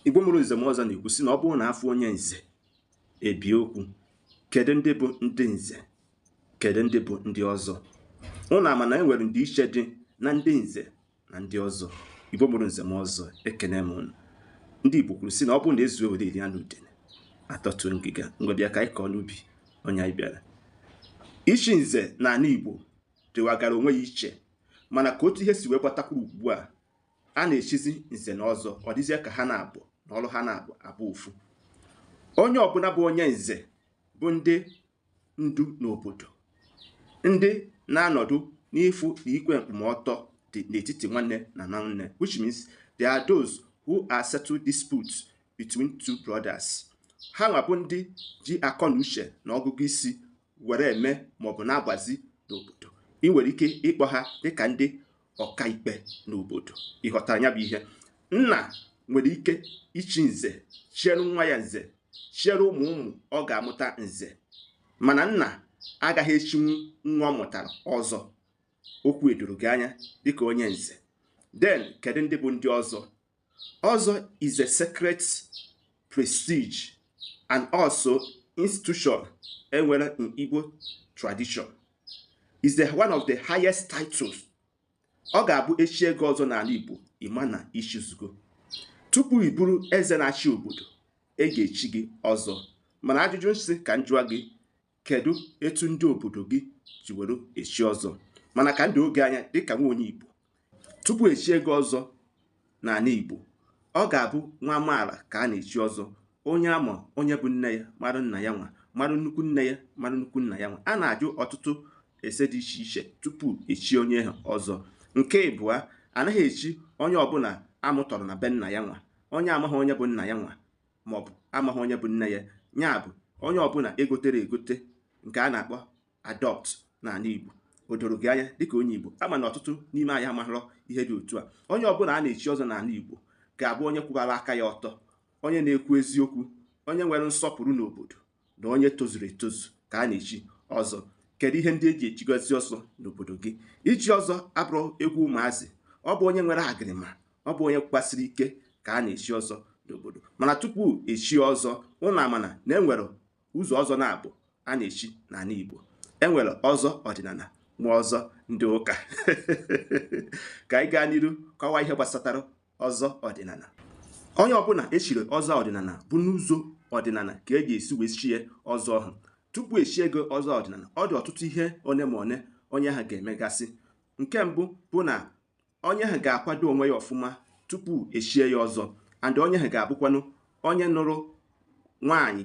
Igbo mụrụ nze mụọ ọzọ na-ekwu sị na ọ bụrụ na afụ onye nze ebie okwu. Kedu ndị bụ ndị nze? Kedu ndị bụ ndị ọzọ? Ụnụ ama na e nwere ndịiche dị na ndị nze na ndị ọzọ? Igbo mụrụ nze mụọ ọzọ, ekene m unu. Ndị Igbo kwuru sị na ọ bụrụ na ezuo were eri anụ udene atọtuo ngịga. Ngwa, bịa ka anyị kọọ n'ubi onye anyị bịara. Ichi nze na ala Igbo dịwagara onwe ya iche, mana ka otu ihe si wee gbatakwuru ugbu a, a na-echizi nze na ọzọ, ọ dịzie ka ha na-abụ na ọrụ ha na-abụ abụ ofu. Onye ọbụla bụ onye nze bụ ndị ndu n'obodo, ndị na-anọdụ n'ịfụ na ikwe nkwụmọtọ dị n'etiti nwanne na nwanne, which means they are those who are settle disputes between two brothers. Ha nwa bụ ndị ji akọ na uche na ọgụgụ isi were eme maọbụ na-agbazi n'obodo. Ị nwere ike ịkpọ ha dịka ndị ọkaikpe n'obodo. Ịghọtara ya bụ ihe? Nna nwere ike ichi nze, chiere nwa ya nze, chiere ụmụ ụmụ ọ ga-amụta nze, mana nna agaghị echinwu nwa ọ mụtara ọzọ. Okwu edoro gị anya dịka onye nze? Then kedu ndị bụ ndị ọzọ? Ọzọ is a sacred prestige and also institution enwere in Igbo tradition, is the one of the highest titles. Ọ ga-abụ echi ego ọzọ n'ala Igbo, ịma na ichizugo. Tupu ị bụrụ eze na-achị obodo, e ga-echi gị ọzọ. Mana ajụjụ nsị ka m jụọ gị, kedu etu ndị obodo gị ji were echi ọzọ? Mana ka ndị oge anya dịka nwa onye Igbo, tupu echi ego ọzọ n'ala Igbo, ọ ga-abụ nwa amaala ka a na-echi ọzọ, onye ama onye bụ nne ya, mara nna ya nwa, mara nnukwu nne ya, mara nnukwu nna ya nwa. A na-ajụ ọtụtụ ese dị iche iche tupu echi onye ọzọ. Nke ịbụa, anaghị echi onye ọbụla amụtọrọ na be nna ya nwa, onye amaghị onye bụ nna ya nwa maọbụ amaghị onye bụ nne ya. Ya bụ onye ọbụla egotere egote, nke a na-akpọ adopt n'ala Igbo. O doro gị anya dịka onye Igbo? Ama na ọtụtụ n'ime anyị amaghịrọ ihe dị otu a. Onye ọbụla a na-echi ọzọ n'ala Igbo ga-abụ onye kwụbara aka ya ọtọ, onye na-ekwu eziokwu, onye nwere nsọpụrụ n'obodo, na onye tozuru etozu ka a na-echi ọzọ. Kedu ihe ndị eji echigozi ọzọ n'obodo gị? Ichi ọzọ abụrụ egwu ụmụazị. Ọ bụ onye nwere agịrịma, ọ bụ onye kwasịrị ike ka a na-echi ọzọ n'obodo. Mana tupu echi ọzọ, ụnụ amana na enwere ụzọ ọzọ na-abụ a na-echi n'ala Igbo. Enwere ọzọ ọdịnala nwa ọzọ ndị ụka. Ka anyị gaa n'iru kọwaa ihe gbasatara ọzọ ọdịnala. Onye ọbụla echiri ọzọ ọdịnala bụ n'ụzọ ọdịnala ka e ga-esi wee chie ọzọ ọhụ. Tupu echie ego ọzọ ọdịnala, ọ dị ọtụtụ ihe one ma one onye ahụ ga-emegasị. Nke mbụ bụ na onye ahụ ga-akwado onwe ya ọfụma tupu echie ya ọzọ, and onye ahụ ga-abụkwanụ onye nụrụ nwaanyị.